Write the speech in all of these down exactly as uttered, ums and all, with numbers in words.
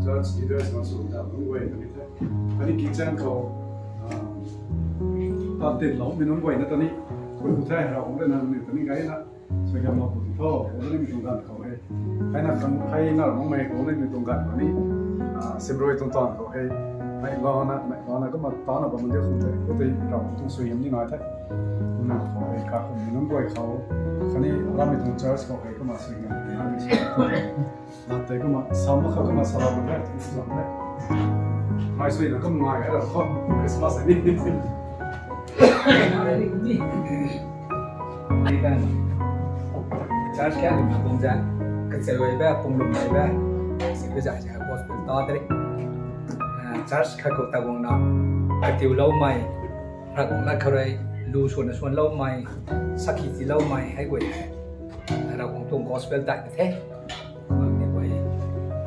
Church leaders masu da nung wai tani te. Tani kitchen kau, ah, ta tin lau mi nung wai na tani. Kui kutai hera hong le na nung tani gai na. So ya ma pu to, hong le mi tong gan kau he. Hai na kang, hai na rong mai hong le mi tong gan kau ni. Ah, simroi tong tang kau he. Mai la na, mai la na, kuma ta na ba mun de khu te. Ko te ra tung so yam ni na te. Na kau he, ka kau mi nung wai kau. Kani ra mi tong church kau he, kuma so yam ni na ni. Nate kuma, sama ka kuma sala bule, sala bule. Mai sui na kuma ngai ra ko, Christmas ni. Church ka ni ma pung ja, ka se wai ba, pung lu mai ba, si ku ja ja gospel ta dre. Ah, church ka ko ta gong na, ka tiu lau mai, ra gong na ka rai, lu suan na suan lau mai, saki ti lau mai, hai goi hai. Ra gong tung gospel ta te. Mami koi,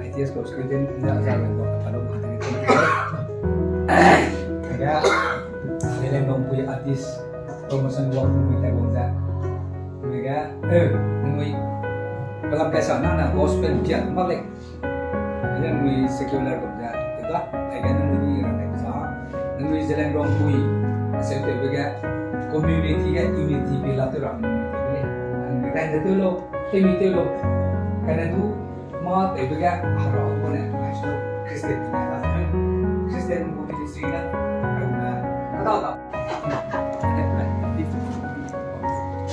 I T S ko student ne aza ren ko, kalo ma tani ko. Ga, Leleng Nongpui Artist Promotion Board mi te bong za. Mi ga, eh, nui, pelam kaisa na na gospel pian mak le. Leleng nui secular ko za, te ga, ai ga nui ra ne sa. Nangnui Zeliangrong pui, aseu tewbe ge, community ge unity bi la tew ra, nangnui tewbe lei. Nangnui rai de tew lau, tewmi tew lau. Kane du, mâ tewbe ge, hera bau ne, ai su Christian ne, Christian gu ministry ne, ai ne, ada da.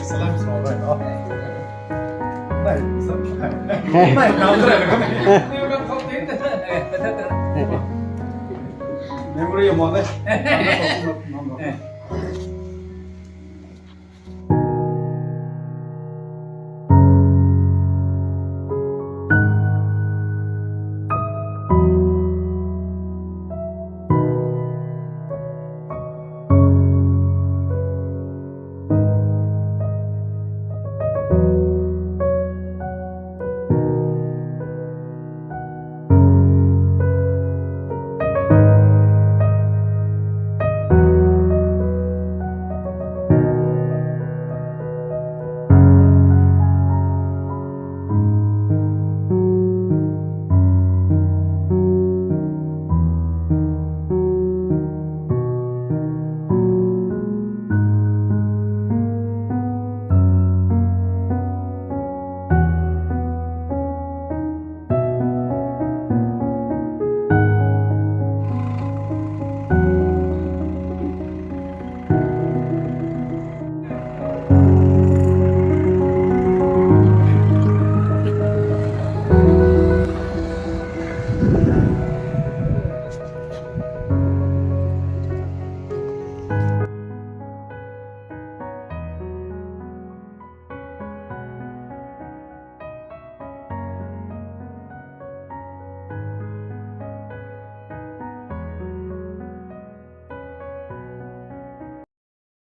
Salam, salam, bhai, oh. Bhai, salam, bhai. Bhai, naam to bhai. Memory mo de.